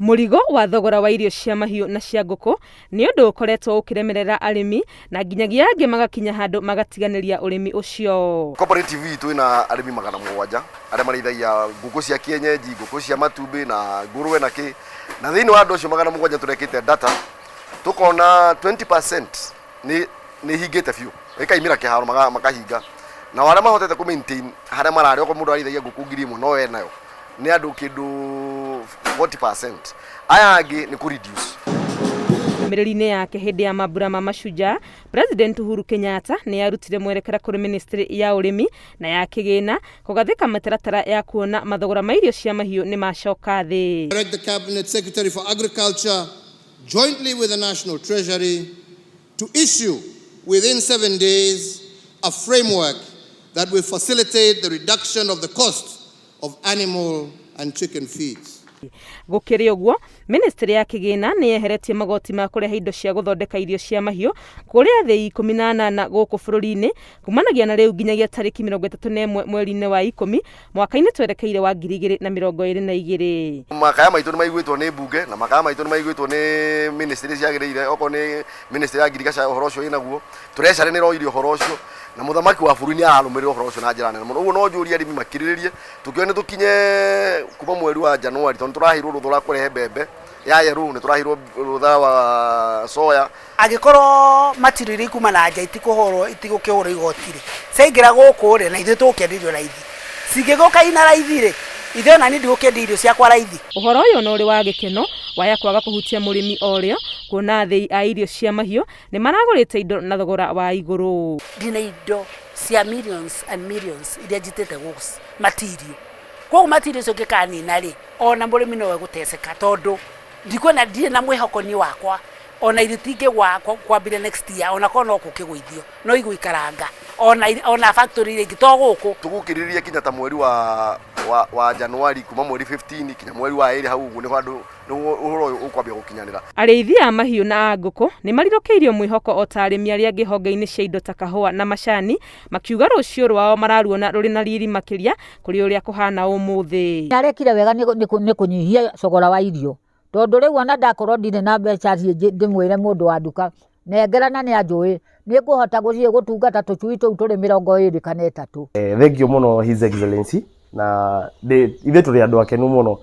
Mũrigo wa thogora wa irio cia mahiũ na cia ngũkũ nĩ ũndũ ũkoretwo ũkĩremerera arĩmi na nginyagia angĩ magakinya handũ magatiganĩria ũrĩmi ũcio. Cooperative itũ ĩna arĩmi 700 arĩa marĩithagia ngũkũ cia kienyeji, ngũkũ cia matumbĩ na ngũrwe na kĩ. Na thĩinĩ wa andũ acio 700 tũrekĩte data tũkona 20% nĩ hingĩte biũ, ĩkaimĩra kĩharo makahinga. Na arĩa mahotete kũ maintain harĩa mararĩ, okorwo mũndũ arĩithagia ngũkũ 1000 no enayo nĩ andũ kĩndũ 40%, aya angĩ nĩ kũ reduce. Ndũmĩrĩri-inĩ yake hĩndĩ ya mambura ma Mashujaa, President Uhuru Kenyatta nĩ arutire mwerekera kũrĩ ministry ya ũrĩmi na ya kĩgĩna kũgathĩka mĩtaratara ya kuona mathogora ma irio cia mahiũ nĩ macoka thĩ. Direct the Cabinet Secretary for Agriculture jointly with the National Treasury to issue within 7 days a framework that will facilitate the reduction of the cost of animal and chicken feeds. Gũkĩrĩ ũguo, ministry ya kĩgĩna nĩ yeheretie magoti ma kũrehe indo cia gũthondeka irio cia mahiũ kũrĩa thĩ 18 gũkũ bũrũri-inĩ kumanagia na rĩu nginyagia tarĩki 31 mweri-inĩ wa 10 mwaka-inĩ twerekeire wa 2022. Makaya maitũ nĩ maiguĩtwo nĩ mbunge na makaya maitũ nĩ maiguĩtwo nĩ ministry ciagĩrĩire, okorwo nĩ ministry ya ngirigaca ũhoro ũcio ĩnaguo Treasury nĩ ĩroirie ũhoro ũcio na mũthamaki wa bũrũri nĩ ararũmĩrĩra ũhoro ũcio na njĩra nene mũno. Ũguo no njũrie arĩmi makirĩrĩrie tũkĩone tũkinye kuma mweri wa Januari tondũ nĩ tũraheirwo rũtha rwa kũrehe mbembe ya yellow, nĩ tũraheirwo rũtha wa soya. Angĩkorwo material iria ikuma na nja itikũhũrwo itigũkĩhũrwo igoti rĩ, ciaingĩra gũkũ rĩ, na ithuĩ tũgũkĩenderio raithi. Cingĩgĩũka ina raithi rĩ, ithuĩ ona niĩ ndigũkĩendia irio ciakwa raithi. Ũhoro ũyũ ona ũrĩ wa gĩkeno waya kwaga kũhutia mũrĩmi o rĩo kuona athĩi a irio cia mahiũ nĩ maragũrĩte indo na thogora wa igũrũ. Ndina indo cia millions and millions iria njitĩte gũkũ material. Koguo material icio ingĩkanina rĩ, ona mũrĩmi nowe gũteceka tondũ ndikuona ndirĩ na mwĩhoko niĩ wakwa ona irio itingĩgwa kwambĩrĩria next year ona korwo no gũkĩgũithio no igũikaranga ona factory iria ingĩ to gũkũ. Tũgũkirĩrĩria kinya ta mweri wa Januari, kuma mweri 15 kinya mweri wa 2 hau ũguo nĩho andũ nĩguo ũhoro ũyũ ũkwambia gũkinyanĩra. Arĩithi a mahiũ na a ngũkũ nĩ marirũkĩirio mwĩhoko o ta arĩmi arĩa angĩ honge-inĩ cia indo ta kahũa na macani, makiuga rũciũ rwao mararuona rũrĩ na riri makĩria kũrĩ ũrĩa kũhana ũmũthĩ. Arekire wega nĩ kũnyihia cogora wa irio, tondũ rĩu ona ndakorwo ndirĩ na mbeca thiĩ ndĩmwĩre mũndũ wa nduka nengera na nĩ anjũĩ, nĩ ngũhota gũthiĩ gũtungata tũcui tũu tũrĩ 23 kana 3. Thank you mũno, His Excellency, na ithuĩ tũrĩ andũ akenu mũno,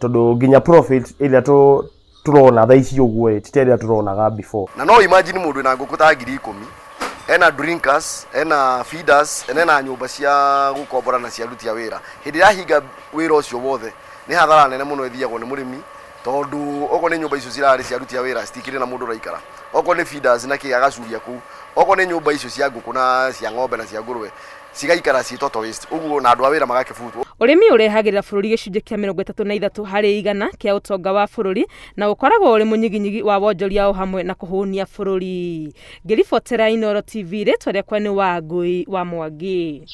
tondũ nginya profit ĩrĩa tũrona thaa ici ũguo ĩ ti ta ĩrĩa tũronaga before. Na no imagine mũndũ wĩna ngũkũ ta 10,000, ena drinkers, ena feeders, ena nyũmba cia gũkombora na cia aruti a wĩra, hĩndĩ ĩrĩa ahinga wĩra ũcio wothe nĩ hathara nene mũno ĩthiagwo nĩ mũrĩmi, tondũ okorwo nĩ nyũmba icio cirarĩ cia aruti a wĩra citikĩrĩ na mũndũ ũraikara, okorwo nĩ feeders na kĩ agacuria kũu, okorwo nĩ nyũmba icio cia ngũkũ na cia ng'ombe na cia ngũrwe cigaikara ciĩ total waste ũguo, na andũ a wĩra magakĩbutwo. Ũrĩmi ũrehagĩra bũrũri gĩcunjĩ kĩa 33% kĩa ũtonga wa bũrũri na ũkoragwo ũrĩ mũnyiginyigi wa wonjoria o hamwe na kũhũnia bũrũri. Ngĩribotera Inooro TV, rĩtwa rĩakwa nĩ Wangũi wa Mwangi.